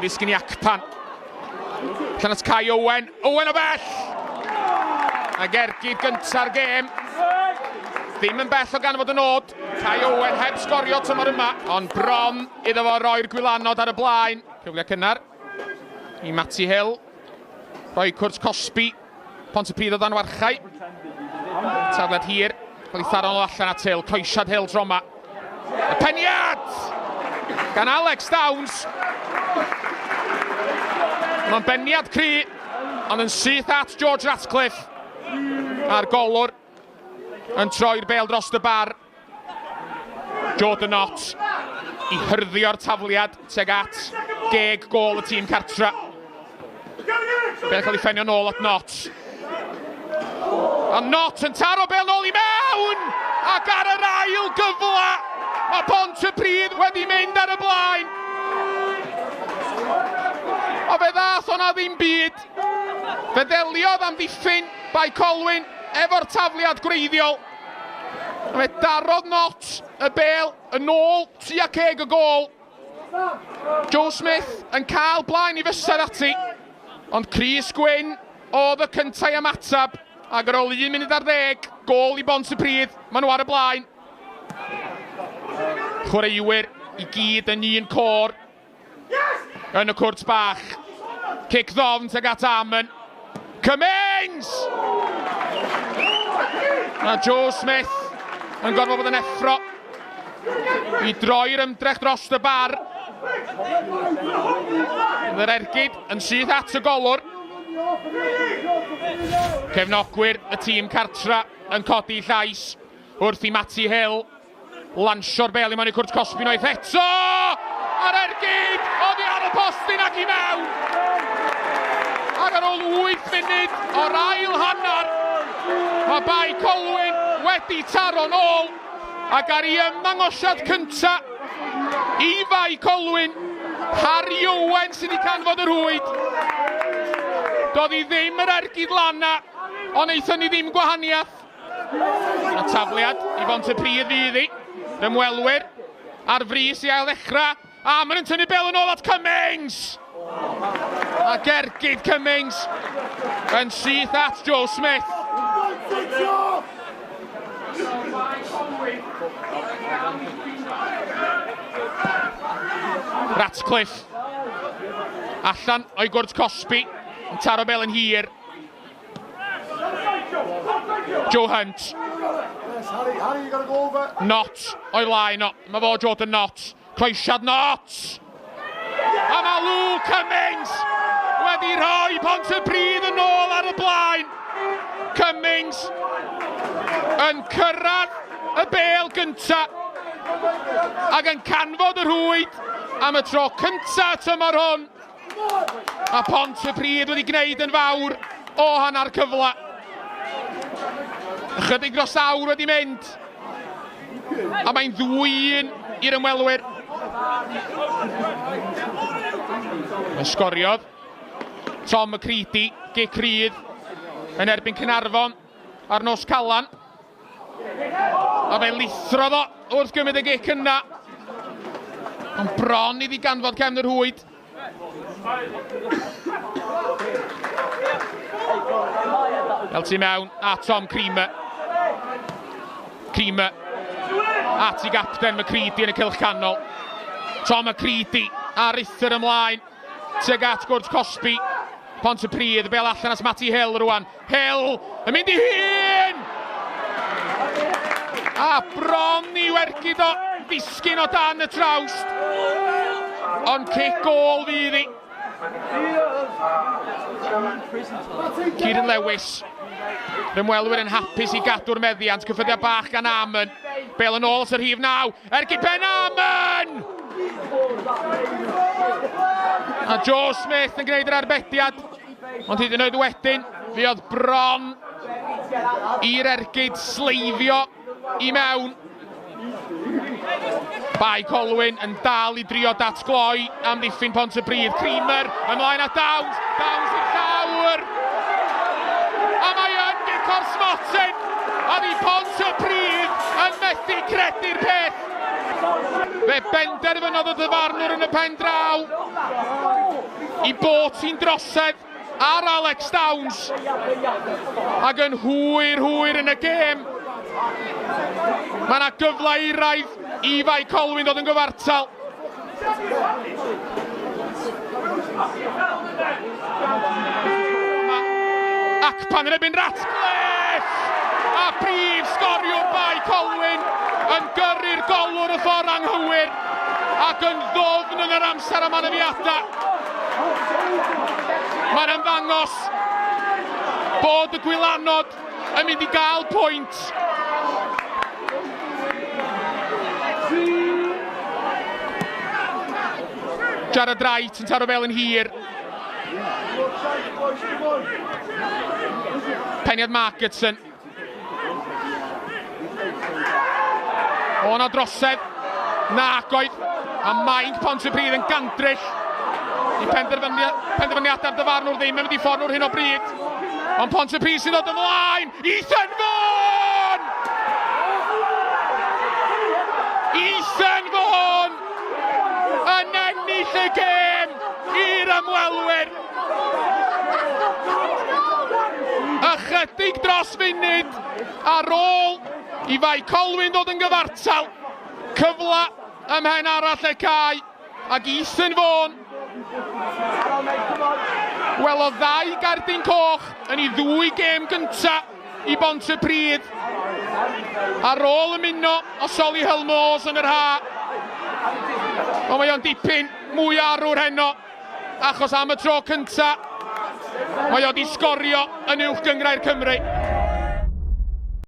Bel yn disgyn i Akpan. Allan at Kai Owen. Owen o bell! Ac ergyd gynta'r gêm. Ddim yn bell o ganfod y nod. Kai Owen heb sgorio tymor yma, ond bron iddo fo roi'r gwylanod ar y blaen. Cyfle cynnar i Matty Hill. Rhoi cwrt cosbi. Pontypridd o dan warchau. Tafliad hir. Cael ei tharo'n ôl allan at Hill. Croesiad Hill tro yma. Y peniad! Gan Alex Downs. Mae'n beniad cry, ond yn syth at George Ratcliffe. A'r golwr yn troi'r bel dros y bar. Jordan Knott i hyrddio'r tafliad tuag at geg gôl y tîm cartra. Bel cael ei ffenio nôl at Knott. A Knott yn taro bel nôl i mewn! Ac ar yr ail gyfle, mae Pontypridd wedi mynd ar y blaen. O fe ddath o'na ddim byd. Fe ddeliodd am ddiffyn Bae Colwyn efo'r tafliad gwreiddiol. Fe darodd Knott y bel yn ôl tua ceg y gôl. Joe Smith yn cael blaen i fysedd ati, ond Chris Gwyn oedd y cyntaf i ymateb, ac ar ôl 1 munud ar ddeg, gôl i Bontypridd, maen nhw ar y blaen. Chwaraewyr i gyd yn un côr yn y cwrt bach. Cic ddofn tuag at Amon. Cummings! A Joe Smith yn gorfod bod yn effro i droi'r ymdrech dros y bar. Yr ergyd yn syth at y golwr. Cefnogwyr y tîm cartra yn codi llais wrth i Matty Hill Lansio'r bel i mewn i cwrt cosbi unwaith eto! A'r ergyd oddi ar y postyn ac i mewn! Ac ar ôl 8 munud o'r ail hanner, mae Bae Colwyn wedi taro'n ôl ac ar ei ymddangosiad cynta i Fae Colwyn, Harry Owen sydd wedi canfod y rhwyd. Doedd hi ddim yr ergyd lana, ond aethon ni ddim gwahaniaeth. Y tafliad i Bontypridd fydd hi. Yr ymwelwyr ar frys i ail ddechrau. A maen nhw'n tynnu bel yn ôl at Cummings! A gergyd Cummings yn syth at Joe Smith. Ratcliffe allan o'i gwrt cosbi yn taro bel yn hir. Joe Hunt. Knott o'i flaen o. Mae fo Jordan Knott. Croesiad Knott! A mae Luke Cummings wedi rhoi Pontypridd yn ôl ar y blaen. Cummings yn cyrraedd y bêl gynta ac yn canfod y rhwyd am y tro cynta tymor hwn. Mae Pontypridd wedi gwneud yn fawr o hanner cyfle. Ychydig dros awr wedi mynd. A mae'n ddwy un i'r ymwelwyr. Mae'n sgoriodd Tom McCready, gic rydd yn erbyn Caernarfon ar nos Calan. A fe lithrodd o wrth gymryd y gic yna. Ond bron iddi ganfod cefn yr rhwyd. Fel tu mewn a Tom Creamer. Creamer at i gapten McCready yn y cylch canol. Tom McCready ar ruthr ymlaen. Tuag at gwrt cosbi. Pontypridd, bel allan at Matty Hill rwan. Hill yn mynd i hun! A bron i wergyd o ddisgyn o dan y trawst. Ond cic gôl fydd hi. Kieran Lewis. Yr ymwelwyr yn hapus i gadw'r meddiant. Cyffyrddiad bach gan Amon. Bel yn ôl at y rhif 9. Ergyd Ben Amon! A Joe Smith yn gwneud yr arbediad. Ond hyd yn oed wedyn, fe oedd bron i'r ergyd sleifio i mewn. Bae Colwyn yn dal i drio datgloi amddiffyn Pontypridd. Creamer ymlaen at Downs. Downs i'r llawr. A mae yn gico'r smotyn. A di Pontypridd yn methu credu'r peth. Fe benderfynodd y dyfarnwr yn y pen draw i bod hi'n drosedd ar Alex Downs ac yn hwyr hwyr yn y gêm mae yna gyfle iraidd i Fae Colwyn ddod yn gyfartal. Akpan yn ebyn Ratcliffe! A prif sgoriwr Bae Colwyn yn gyrru'r golwr y ffordd anghywir ac yn ddofn yn yr amser am anafiadau. Mae'n ymddangos bod y gwylanod yn mynd i gael pwynt. Jared Wright yn taro fel yn hir. Peniad Marketson. O na drosedd. Nac oedd. A mainc Pontypridd yn gandryll. I penderfyniadau'r dyfarnwr ddim yn mynd i ffordd nhw'r hyn o bryd. Ond Pontypridd sy'n dod ymlaen. Ethan Vaughan! Ethan Vaughan yn ennill y gêm i'r ymwelwyr. Ychydig dros funud ar ôl i Fae Colwyn ddod yn gyfartal. Cyfle ymhen arall y cae ac Ethan Vaughan welodd ddau gardyn coch yn ei ddwy gêm gyntaf i Bontypridd ar ôl ymuno o Solihull Moors yn yr ha. Ond mae o'n dipyn mwy arwr heno achos am y tro cynta mae o 'di sgorio yn Uwch Gynghrair Cymru.